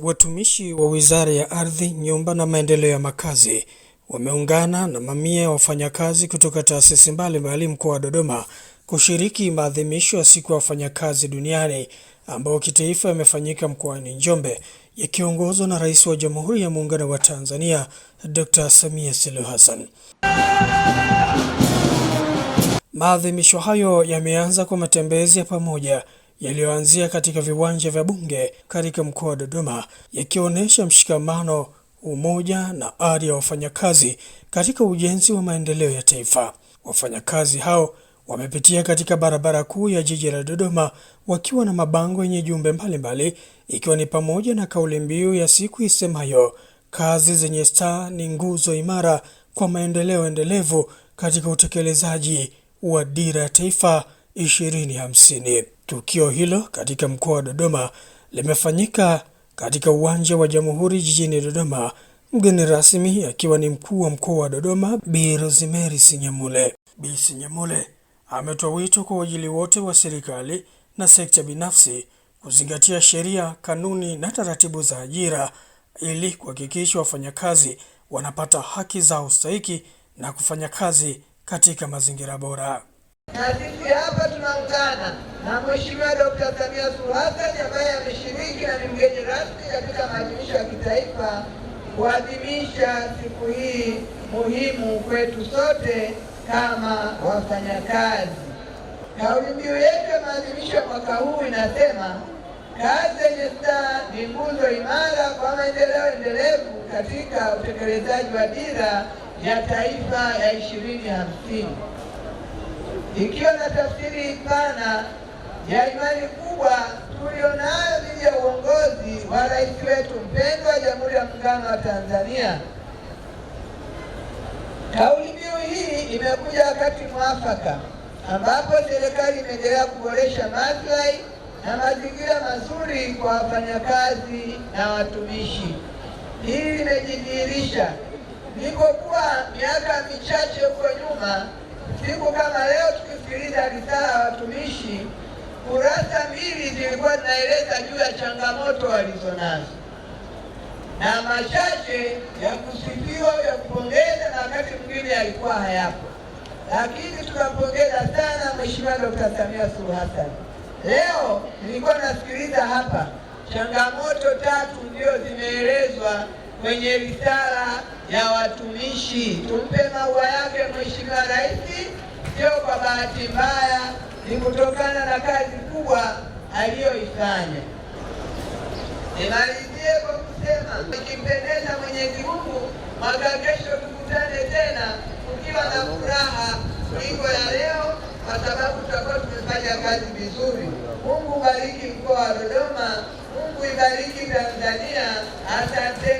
Watumishi wa Wizara ya Ardhi, Nyumba na Maendeleo ya Makazi wameungana na mamia ya wafanyakazi kutoka taasisi mbalimbali mkoa wa Dodoma kushiriki maadhimisho ya Siku ya Wafanyakazi Duniani ambayo kitaifa yamefanyika mkoani Njombe, yakiongozwa na Rais wa Jamhuri ya Muungano wa Tanzania, Dr. Samia Suluhu Hassan. Maadhimisho hayo yameanza kwa matembezi ya pamoja yaliyoanzia katika viwanja vya Bunge katika mkoa wa Dodoma, yakionyesha mshikamano, umoja na ari ya wafanyakazi katika ujenzi wa maendeleo ya taifa. Wafanyakazi hao wamepitia katika barabara kuu ya jiji la Dodoma wakiwa na mabango yenye jumbe mbalimbali, ikiwa ni pamoja na kauli mbiu ya siku isemayo kazi zenye staa ni nguzo imara kwa maendeleo endelevu katika utekelezaji wa Dira ya Taifa 2050. Tukio hilo katika mkoa wa Dodoma limefanyika katika uwanja wa Jamhuri jijini Dodoma, mgeni rasmi akiwa ni mkuu wa mkoa wa Dodoma Bi Rosemary Senyamule. Bi Senyamule ametoa wito kwa waajiri wote wa serikali na sekta binafsi kuzingatia sheria, kanuni na taratibu za ajira ili kuhakikisha wafanyakazi wanapata haki zao stahiki na kufanya kazi katika mazingira bora. Na sisi hapa tunaungana na Mheshimiwa Dr. Samia Suluhu Hassan ambaye ameshiriki na ni mgeni rasmi katika maadhimisho ya kitaifa kuadhimisha siku hii muhimu kwetu sote kama wafanyakazi. Kauli mbiu yetu ya maadhimisho ya mwaka huu inasema kazi yenye staa ni nguzo imara kwa maendeleo endelevu katika utekelezaji wa Dira ya Taifa ya 2050, ikiwa na tafsiri pana ya imani kubwa tulionayo dhidi ya uongozi wa rais wetu mpendwa wa Jamhuri ya Muungano wa Tanzania. Kauli mbiu hii imekuja wakati mwafaka ambapo serikali imeendelea kuboresha maslahi na mazingira mazuri kwa wafanyakazi na watumishi. Hili limejidhihirisha nilipokuwa miaka michache huko nyuma, siku kama leo tukisikiliza risala ya watumishi, kurasa mbili zilikuwa zinaeleza juu ya changamoto walizonazo na machache ya kusifiwa, ya kupongeza, na wakati mwingine yalikuwa hayapo, lakini tukampongeza sana Mheshimiwa Dr. Samia Suluhu Hassan. Leo nilikuwa nasikiliza hapa, changamoto tatu ndio zimeelezwa kwenye risala ya watumishi. Tumpe maua yake Mheshimiwa Rais, sio kwa bahati mbaya, ni kutokana na kazi kubwa aliyoifanya. Nimalizie kwa kusema ikimpendeza Mwenyezi Mungu, mwaka kesho tukutane tena tukiwa na furaha kuliko ya leo, kwa sababu tutakuwa tumefanya kazi vizuri. Mungu bariki mkoa wa Dodoma, Mungu ibariki Tanzania. Asante.